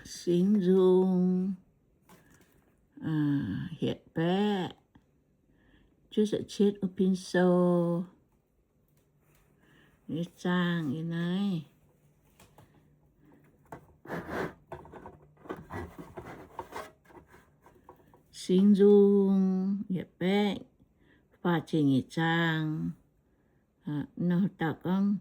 Singx Nzung hietc baeqv juov ziepc cietv wuov pin sou nyei zaang yiem naaiv. Singx Nzung yietc baeqv faah ziepc nyeic zaang. Nor dauh gorngv,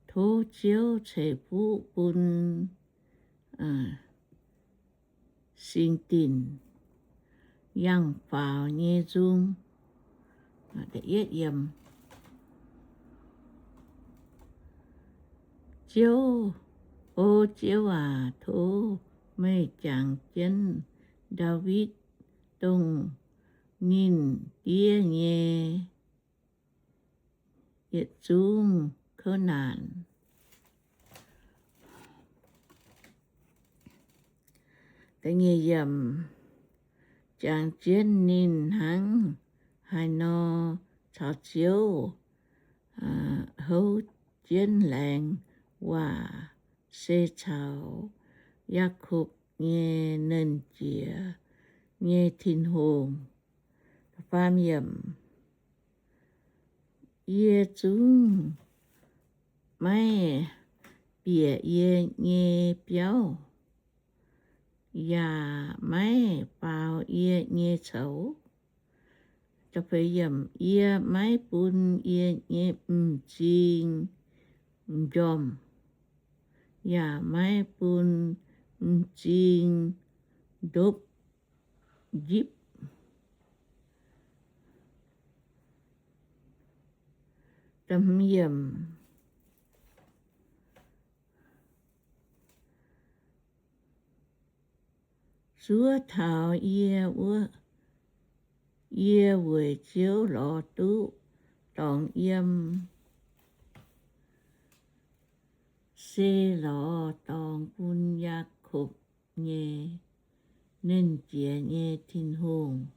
Tov Ziouv ceix fuqv bun singx dinc yangh faaux nyei nzung. Ziouv, O Ziouv aac, tov meih jangx jienv Ndaawitv, dongh ninh ndiev nyei yietc zungv kouv naanc. Jangx jienv ninh hnangv haaix nor caux Ziouv houv jienv laengz waac se caux Yaakopv nyei Nernh Jiex nyei Tin-Hungh. Yie zungv maiv bieqc yie nyei biauv, yaac maiv faaux yie nyei coux. Yie maiv bun yie nyei m'zing m'njormh, yaac maiv bun m'zing ndopv njipv. Zuov taux yie wuov, yie weic Ziouv lorz duqv dorngx yiem, se lorz dorngx bun Yaakopv nyei Nernh Jiex nyei Tin-Hungh.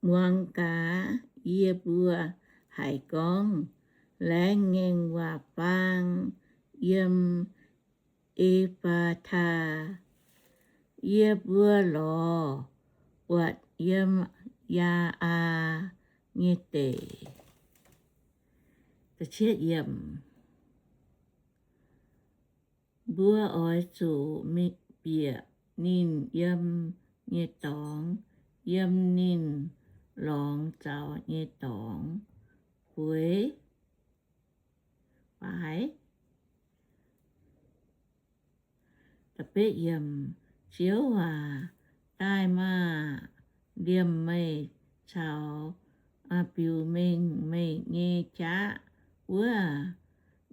Muangx gaax, yie mbuo haiz gorngv laengz ngaengc waac faang yiem E^faa^taa. Yie mbuo lorz buatc yiem Yaa^aa nyei deic. Mbuo oix zuqc bieqc ninh yiem nyei dorngx, yiem ninh lorngx zaux nyei dorngx bueix baaix. Ziouv aac, daaih maah! Liemh meih caux biux mengh meih nyei qaqv wuov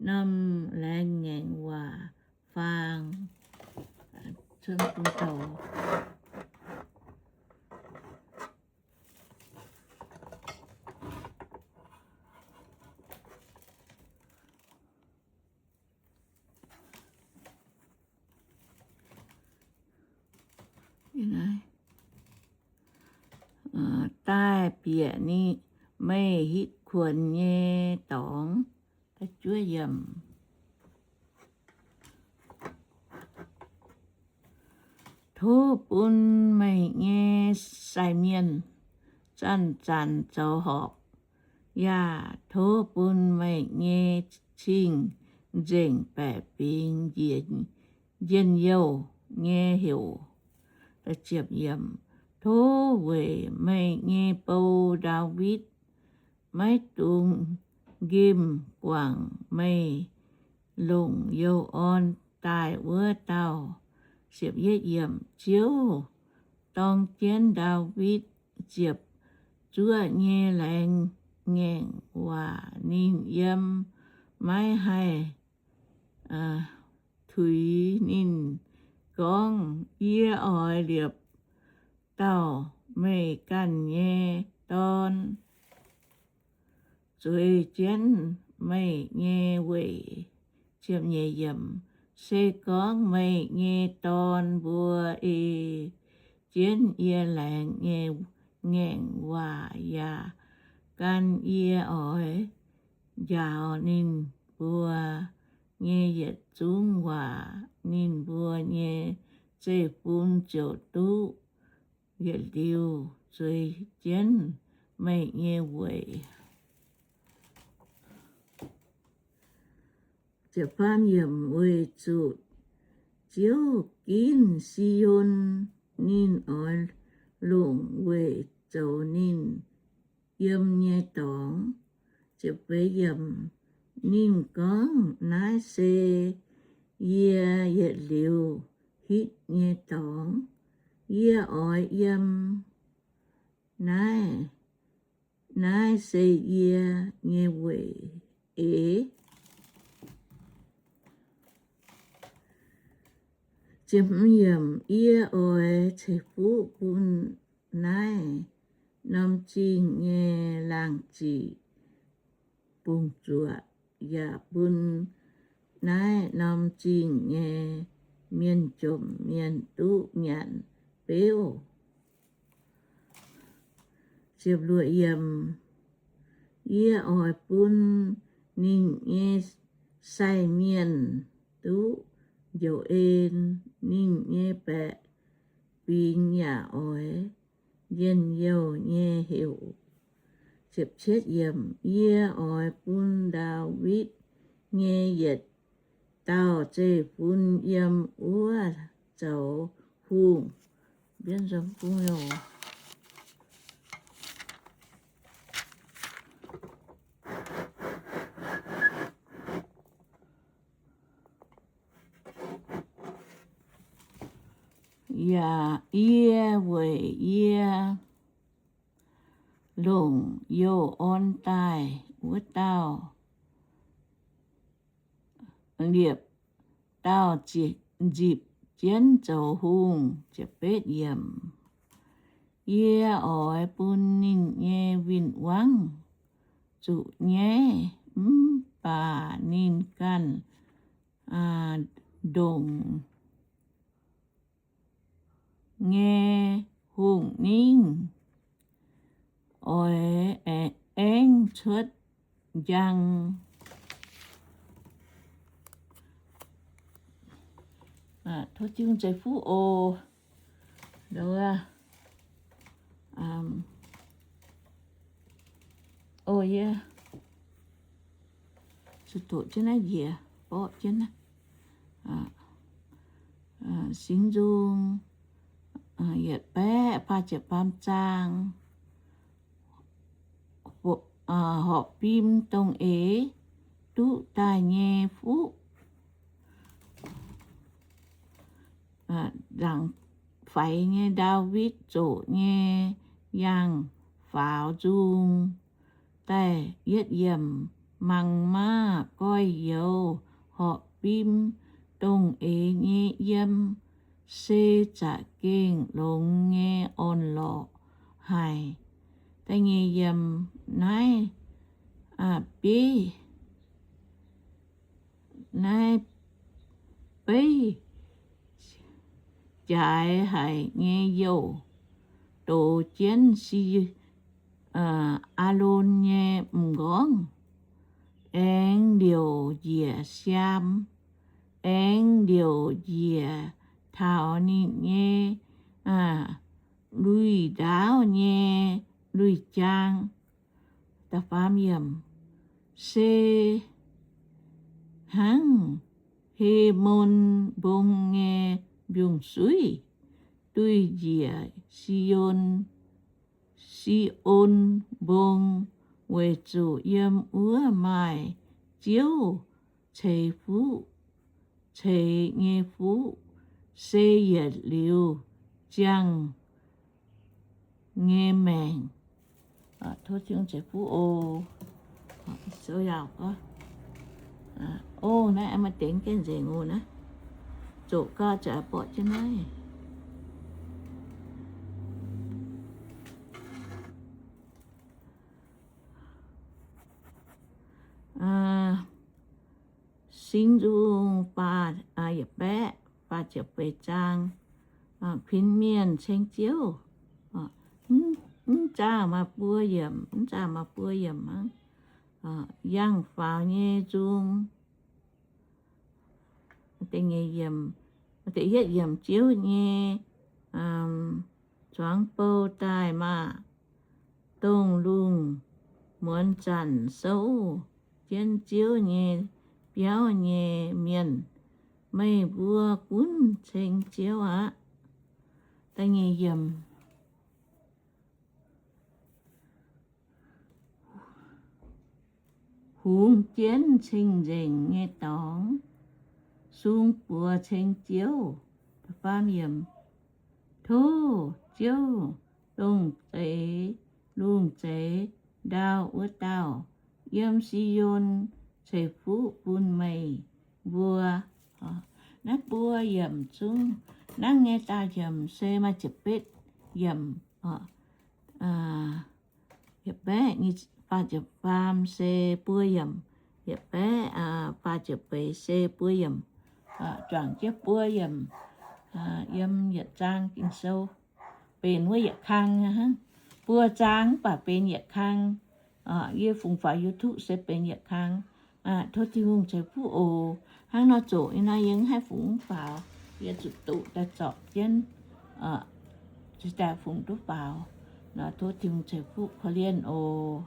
norm laengz ngaengc waac faang. Daaih bieqc meih hitv kuonx nyei dorngx. Tov bun meih nyei sai mienh zanc-zanc zoux horpc, yaac tov bun meih nyei cing-nzengc baeqc fingx njiec njien-youh nyei heuc. Tov weic meih nyei bou, Ndaawitv, maiv dungx nqemh guangc meih longc you orn daaih wuov dauh. Ziouv dorng jienv Ndaawitv ziepc zuoqv nyei laengz ngaengc waac. Ninh yiem maiv haih tuix. Ninh gorngv, Yie oix liepc dauh meih ganh nyei dorn. zueiz jienv meih nyei weic. Se gorngv meih nyei dorn mbuo ei jienv yie laengz nyei ngaengc waac yaac gan yie oix njaaux ninh mbuo nyei yietc zungv waac, ninh mbuo nyei zeiv-fun ziouc duqv yietc liuz zueiz jienv meih nyei weic. Weic zuqc Ziouv ginv Si^on, ninh oix longc weic zoux ninh yiem nyei dorngx. Ninh gorngv, Naaiv se yie yietc liuz hitv nyei dorngx. Yie oix yiem naaiv. Naaiv se yie nyei weic eix. Yie oix ceix fuqv bun naaiv norm zingh nyei laangh ziqc bungx-zuoqc, yaac bun naaiv norm zingh nyei mienh jomc mienh duqv nyanc beuv. Yie oix bun ninh nyei sai mienh duqv njoux en, ninh nyei baeqc fingx yaac oix njien-youh nyei heuc. Yie oix bun Ndaawitv nyei yietc dauh zeiv-fun yiem wuov zoux hungh. Yaac yie weic yie longc youh orn daaih wuov dauh liepc dauh nzipc jienv zoux hungh. Yie oix bun ninh nyei win-wangv zuqc nyaiv, mv baac ninh ganh ndongc nyei hungh ningv oix aengv cuotv njang. Tov Tin-Hungh ceix fuqv oc. Oc, yie zuqc doqc jienv naaiv njiec borqv jienv naaiv. Singx Nzung yietc baeqv faah ziepc faam zaang. Horpc fim dongh eix duqv daaih nyei fuqv. Nzaangc faix nyei Ndaawitv zoqc nyei yangh faaux nzung daaih yietv yiemc. Mangc maah! Goiv-youz horpc fim dongh eix nyei yiem, se za'gengh longx nyei orn-lorqc haic. Naaiv beiv, naaiv beiv jaaix haic nyei youh dox jienv Si, Aalon nyei m'nqorngv, aengx liouc njiec siaam, aengx liouc njiec taux ninh nyei lui-ndaauv nyei lui-jaang. Se hnangv Hemon Mbong nyei mbiungc-suiv duih njiec Zion, Zion Mbong, weic zuqc yiem wuov maaih Ziouv ceix fuqv, ceix nyei fuqv se yietc liuz ziangh nyei maengc. Tov Tin-Hungh ceix fuqv oc. Sou yaauc gorngv, o, naaiv maaih deix gengh nzengc oc naaiv. Zoqc gau ziouc borqv jienv naaiv. Singx Nzung faah, yietc baeqv faah ziepc feix zaang. Kuinx mienh ceng Ziouv. Mv zaah maaih buo yiemc, mv zaah maaih buo yiemc hnangv. Yangh faaux nyei nzung. Da'yietv yiemc, Ziouv nyei zuangx bou daaih maah! Dongh lungh muonz zanc souv jienv Ziouv nyei biauv nyei mienh, meih mbuo gunv ceng Ziouv aqv. Hungx jienv cing-nzengc nyei dorngx, sung buoz ceng Ziouv. Tov Ziouv, dongh zeix lungh zeix ndau wuov dauh, yiem Si^on ceix fuqv bun meih mbuo. Naaiv buo yiemc zungv, naaiv nyei daauh yiemc se maaih ziepc betv yiemc. Yietc baeqv faah ziepc faam se buo yiemc. Yietc baeqv faah ziepc feix se buo yiemc. Juangc jienv buo yiemc yiem yietc zaang Ging-Sou. Benx wuov yietc kang hnangv. Buo zaang mv baac benx yietc kang. Yie fungx faaux YouTube se benx yietc kang. Tov Tin-Hungh ceix fuqv oc. Hnangv nor zoqc nyei nor yie mv haih fungx mv faaux. Yie zuqc doqc daaih zorpc jienv, cingx daaih fungx duqv faaux. Nor tov Tin-Hungh ceix fuqv korv-lienh oc.